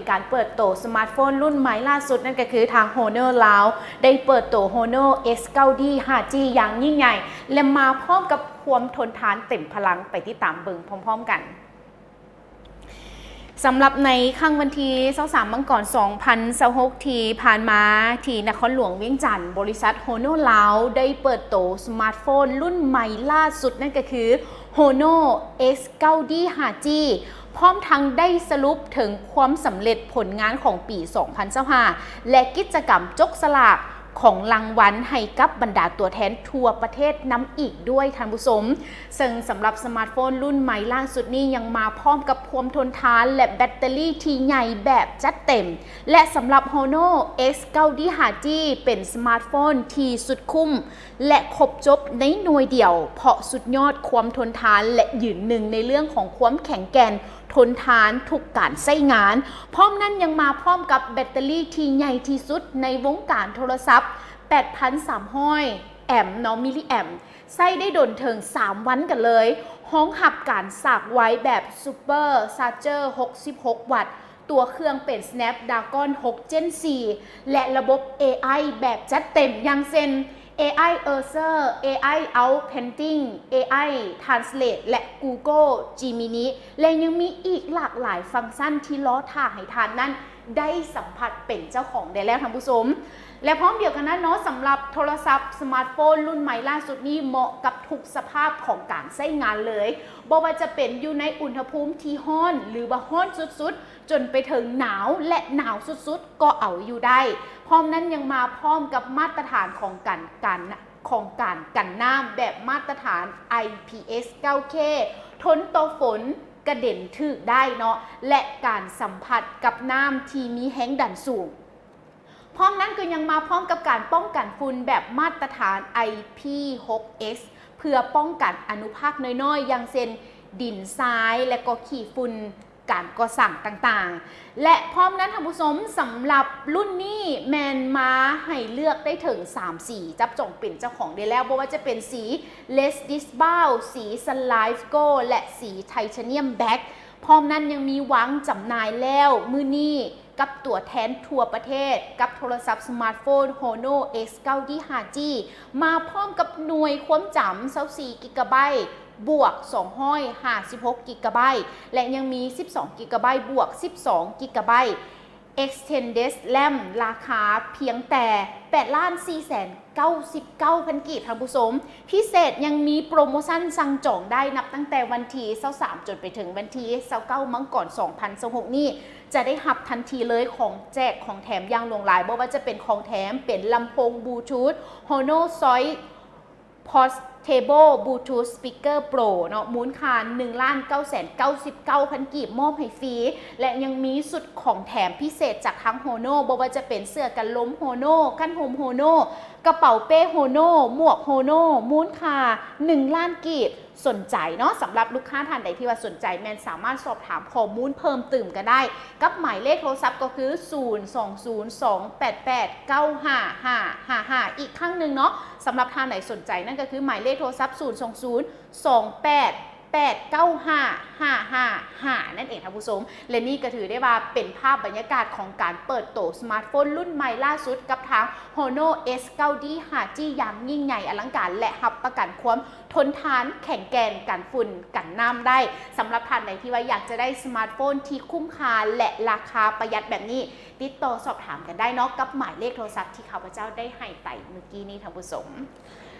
ການເປີດໂຕສະມາດໂຟນລຸ້ນໃໝ່ລ່າສຸດນັ້ນກໍຄື ທາງ Honor ລາວ ໄດ້ເປີດໂຕ Honor ເອສ ເກົ້າ ດີ ຫ້າ ຈີ ຢ່າງຍິ່ງໃຫຍ່ ແລະ ມາພ້ອມກັບຄວາມທົນທານເຕັມພະລັງ. ໄປຕິດຕາມເບິ່ງພ້ອມໆກັນ. ສຳລັບໃນຄ່ຳວັນທີຊາວສາມ ມັງກອນ ສອງພັນຊາວຫົກ ທີ່ຜ່ານມາ, ທີ່ນະຄອນຫຼວງວຽງຈັນ, ບໍລິສັດ Honor ລາວ ໄດ້ເປີດໂຕສະມາດໂຟນລຸ້ນໃໝ່ລ່າສຸດ, ນັ້ນກໍຄື Honor ເອສ ເກົ້າ ດີ ຫ້າ ຈີ ພ້ອມທັງໄດ້ສະຫຼຸບເຖິງຄວາມສຳເລັດຜົນງານຂອງປີສອງພັນຊາວຫ້າ ແລະ ກິດຈະກຳຈົກສະຫຼາກຂອງລາງວັນໃຫ້ກັບບັນດາຕົວແທນທົ່ວປະເທດນຳອີກດ້ວຍ, ທ່ານຜູ້ຊົມ. ເຊິ່ງສຳລັບສະມາດໂຟນລຸ້ນໃໝ່ລ່າສຸດນີ້ ຍັງມາພ້ອມກັບຄວາມທົນທານ ແລະ ແບັດເຕີຣີທີ່ໃຫຍ່ແບບຈັດເຕັມ. ແລະ ສຳລັບ Honor ເອສ ເກົ້າ ດີ ຫ້າ ຈີ ເປັນສະມາດໂຟນທີ່ສຸດຄຸ້ມ ແລະ ຄົບຈົບໃນໜ່ວຍດຽວ, ເພາະສຸດຍອດຄວາມທົນທານ ແລະ ຢືນໜຶ່ງໃນເລື່ອງຂອງຄວາມແຂງແກ່ນ, ທົນທານທຸກການໃຊ້ງານ. ພ້ອມນັ້ນຍັງມາພ້ອມກັບແບັດເຕີຣີທີ່ໃຫຍ່ທີ່ສຸດໃນວົງການໂທລະສັບ, ແປດພັນສາມຮ້ອຍແອມເນາະ, ມິລລີແອມ, ໃຊ້ໄດ້ດົນເຖິງສາມວັນກັນເລີຍ. ຮອງຮັບການສາກໄວແບບ Super Charger ຫົກສິບຫົກວັດ, ຕົວເຄື່ອງເປັນ Snapdragon ຫົກ Gen ສີ່ ແລະ ລະບົບ ເອໄອ ແບບຈັດເຕັມ ຢ່າງເຊັ່ນ ເອໄອ Cursor, ເອໄອ Outpainting, ເອໄອ Translate ແລະ Google Gemini ແລະ ຍັງມີອີກຫຼາກຫຼາຍຟັງຊັນທີ່ລໍຖ້າໃຫ້ທ່ານນັ້ນໄດ້ສຳຜັດເປັນເຈົ້າຂອງໄດ້ແລ້ວ, ທ່ານຜູ້ຊົມ. ແລະ ພ້ອມດຽວກັນນັ້ນເນາະ, ສຳລັບໂທລະສັບສະມາດໂຟນລຸ້ນໃໝ່ລ່າສຸດນີ້ ເໝາະກັບທຸກສະພາບຂອງການໃຊ້ງານເລີຍ, ບໍ່ວ່າຈະເປັນຢູ່ໃນອຸນຫະພູມທີ່ຮ້ອນ ຫຼືວ່າຮ້ອນສຸດໆ ຈົນໄປເຖິງໜາວ ແລະ ໜາວສຸດໆກໍເອົາຢູ່ໄດ້. ພ້ອມນັ້ນຍັງມາພ້ອມກັບມາດຕະຖານຂອງການ ການ ຂອງການກັນນ້ຳແບບມາດຕະຖານ ໄອພີເອສ ເກົ້າເຄ ທົນຕໍ່ຝົນ, ກະເດັນຖືກໄດ້ເນາະ ແລະ ການສຳຜັດກັບນ້ຳທີ່ມີແຮງດັນສູງ. ພ້ອມນັ້ນກໍຍັງມາພ້ອມກັບການປ້ອງກັນຝຸ່ນແບບມາດຕະຖານ ໄອພີຫົກເອັກ ເພື່ອປ້ອງກັນອະນຸພາກນ້ອຍໆ ຢ່າງເຊັ່ນ ດິນຊາຍ ແລະ ກໍຂີ້ຝຸ່ນ ການກໍ່ສ້າງຕ່າງໆ ແລະ ພ້ອມນັ້ນທ່ານຜູ້ຊົມ, ສຳລັບລຸ້ນນີ້ແມ່ນມາໃຫ້ເລືອກໄດ້ເຖິງສາມສີ ຈັບຈອງເປັນເຈົ້າຂອງໄດ້ແລ້ວ, ບໍ່ວ່າຈະເປັນສີ Red Disk Brown, ສີ Sunlight Gold ແລະ ສີ Titanium Black. ພ້ອມນັ້ນຍັງມີວາງຈຳໜ່າຍແລ້ວມື້ນີ້ ກັບຕົວແທນທົ່ວປະເທດ ກັບໂທລະສັບສະມາດໂຟນ Honor ເອສ ເກົ້າ ດີ ຫ້າ ຈີ ມາພ້ອມກັບໜ່ວຍຄວາມຈຳ ຊາວສີ່ກິກະໄບ ບວກ ສອງຮ້ອຍຫ້າສິບຫົກກິກະໄບ ແລະ ຍັງມີ ສິບສອງກິກະໄບ ບວກ ສິບສອງກິກະໄບ Extended RAM ລາຄາພຽງແຕ່ ແປດລ້ານສີ່ແສນເກົ້າສິບເກົ້າພັນກີບ ທ່ານຜູ້ຊົມ. ພິເສດຍັງມີໂປຣໂມຊັນສັ່ງຈອງໄດ້ນັບຕັ້ງແຕ່ວັນທີຊາວສາມ ຈົນໄປເຖິງວັນທີຊາວເກົ້າ ມັງກອນ ສອງພັນຊາວຫົກນີ້ ຈະໄດ້ຮັບທັນທີເລີຍຂອງແຈກຂອງແຖມຢ່າງຫຼວງຫຼາຍ, ບໍ່ວ່າຈະເປັນຂອງແຖມເປັນລຳໂພງ Bluetooth Honor Choice Portable Bluetooth Speaker Pro ເນາະ ມູນຄ່າ ໜຶ່ງລ້ານເກົ້າແສນເກົ້າສິບເກົ້າພັນກີບ ມອບໃຫ້ຟຣີ ແລະ ຍັງມີຊຸດຂອງແຖມພິເສດຈາກທາງ Honor ບໍ່ວ່າຈະເປັນເສື້ອກັນລົມ Honor, ກັນຫົມ Honor, ກະເປົາເປ້ Honor, ໝວກ Honor ມູນຄ່າ ໜຶ່ງລ້ານກີບ. ສົນໃຈເນາະ, ສຳລັບລູກຄ້າທ່ານໃດທີ່ວ່າສົນໃຈ ແມ່ນສາມາດສອບຖາມຂໍ້ມູນເພີ່ມຕື່ມກັນໄດ້ ກັບໝາຍເລກໂທລະສັບກໍຄື ສູນສອງສູນສອງແປດແປດເກົ້າຫ້າຫ້າຫ້າຫ້າ ອີກຄັ້ງໜຶ່ງເນາະ, ສຳລັບທ່ານໃດສົນໃຈ ນັ້ນກໍຄືໝາຍເລກໂທລະສັບ ສູນສອງສູນສອງແປດແປດເກົ້າຫ້າຫ້າຫ້າຫ້າ ນັ້ນເອງທ່ານຜູ້ຊົມ. ແລະ ນີ້ກໍຖືໄດ້ວ່າເປັນພາບບັນຍາກາດຂອງການເປີດໂຕສະມາດໂຟນລຸ້ນໃໝ່ລ່າສຸດກັບທາງ Honor ເອສ ເກົ້າ ດີ ຫ້າ ຈີ ຢ່າງຍິ່ງໃຫຍ່ອະລັງການ ແລະ ຮັບປະກັນຄວາມ ທົນທານ, ແຂງແກ່ນ, ກັນຝຸ່ນ, ກັນນ້ຳໄດ້. ສຳລັບທ່ານໃດທີ່ວ່າຢາກຈະໄດ້ສະມາດໂຟນທີ່ຄຸ້ມຄ່າ ແລະ ລາຄາປະຢັດແບບນີ້, ຕິດຕໍ່ສອບຖາມກັນໄດ້ເນາະ ກັບໝາຍເລກໂທລະສັບທີ່ຂ້າພະເຈົ້າໄດ້ໃຫ້ໄປເມື່ອກີ້ນີ້ທ່ານຜູ້ຊົມ.